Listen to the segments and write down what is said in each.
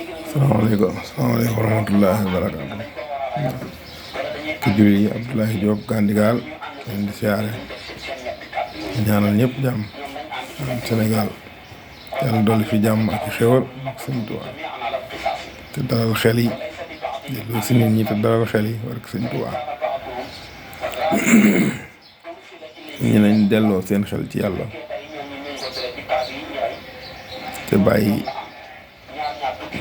salaamaaleykum wa rahmatullahi wa barakaatu. ki jullit yi Abdoulaye Diop Gandigal leen di siyaare ñaanal ñëpp jàmm Sénégal yàlla dolli fi jàmm ak xéwal ak Sëñ Tuubaa te dalal xel yi delloo si nit ñi te dalal xel yi war ak Sëñ Tuubaa ñu nañ delloo seen xel ci yàlla te bàyyi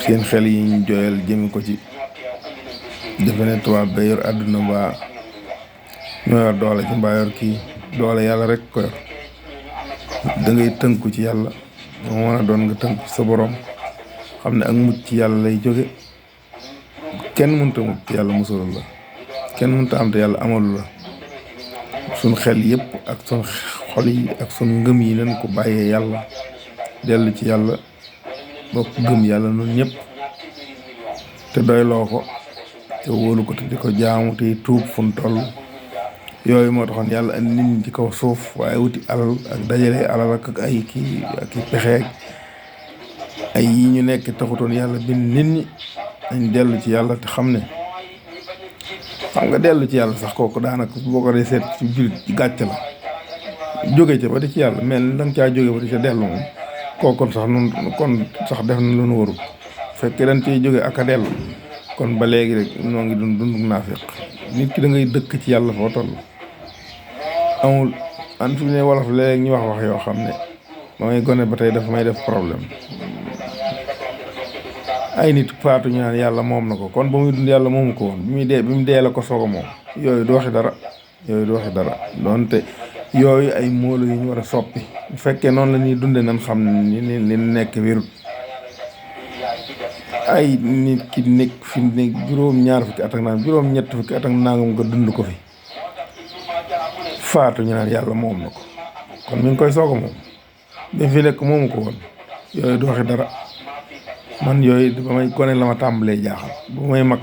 seen xel yi ñu jooyal jëmi ko ci defe ne tubaab ba yor àdduna mbaa ñoo yor doole ci mbaa yor kii doole yàlla rek ko yor da ngay tënku ci yàlla moo mën a doon nga tënku ci sa borom xam ne ak mucc ci yàlla lay jóge kenn mënta mucc ci yàlla musalul la kenn mënta am te yàlla amalu la suñ xel yëpp ak suñ xol yi ak suñ ngëm yi nañ ko bàyyee yàlla dellu ci yàlla bokk gëm yàlla noonu ñëpp te doyloo ko te wóolu ko te di ko jaamu te tuub fu mu toll yooyu moo taxoon yàlla andi nit ñi ci kaw suuf waaye wuti alal ak dajale alal ak ay kii ak i pexeeg ay yi ñu nekk taxutoon yàlla bind nit ñi dañ dellu ci yàlla te xam ne xam nga dellu ci yàlla sax kooku daanaka boo ko dee seet ci jullit gàcc la jóge ca ba di ci yàlla mel ni danga caa jóge ba di ca dellu moom kooku sax nun kon sax def na lu nu warul fekkee dañ ciy jóge ak a dellu kon ba léegi rek ñoo ngi dund naafiq nit ki da ngay dëkk ci yàlla foo toll amul an fi ne wolof léegi ñu wax yoo xam ne ba may gone ba tey dafa may def problème ay nit faatu ñu naan yàlla moom na ko kon ba muy dund yàlla moomu ko woon bi mu dee la ko soog a moom yooyu du waxi dara doonte yooyu ay móolu yu ñu war a soppi bu fekkee noonu la ñuy dunde nan xam ne li nekk wérut ay nit ki nekk fi ne juróom-ñaar fukki at ak naan juróom-ñett fukki at ak nangam nga dund ko fi faatu ñu naan yàlla moom na ko kon mi ngi koy soog a moom bi fi nekk moomu ko woon yooyu du waxi dara man yooyu ba may gone la ma tàmbalee jaaxal bu may mag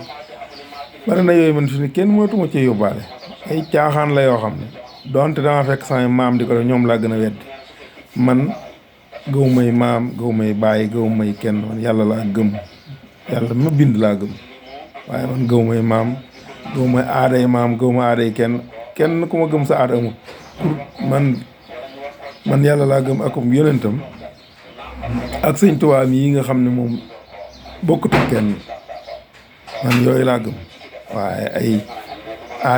bari na yooyu man fi ne kenn mënatuma ci yóbbaale ay caaxaan la yoo xam ne donte dama fekk samay maam di ko def ñoom laa gën a weddi man gëw may maam gëw may bàyyi gëw may kenn man yàlla laa gëm yàlla ma bind laa gëm waaye man gëw may maam gëw may aaday maam gëw ma aaday kenn ku ma gëm sa aada amul man yàlla laa gëm akum yonentam ak Sëñ Tuubaa yi nga xam ne moom bokkut ak kenn man yooyu laa gëm waaye ay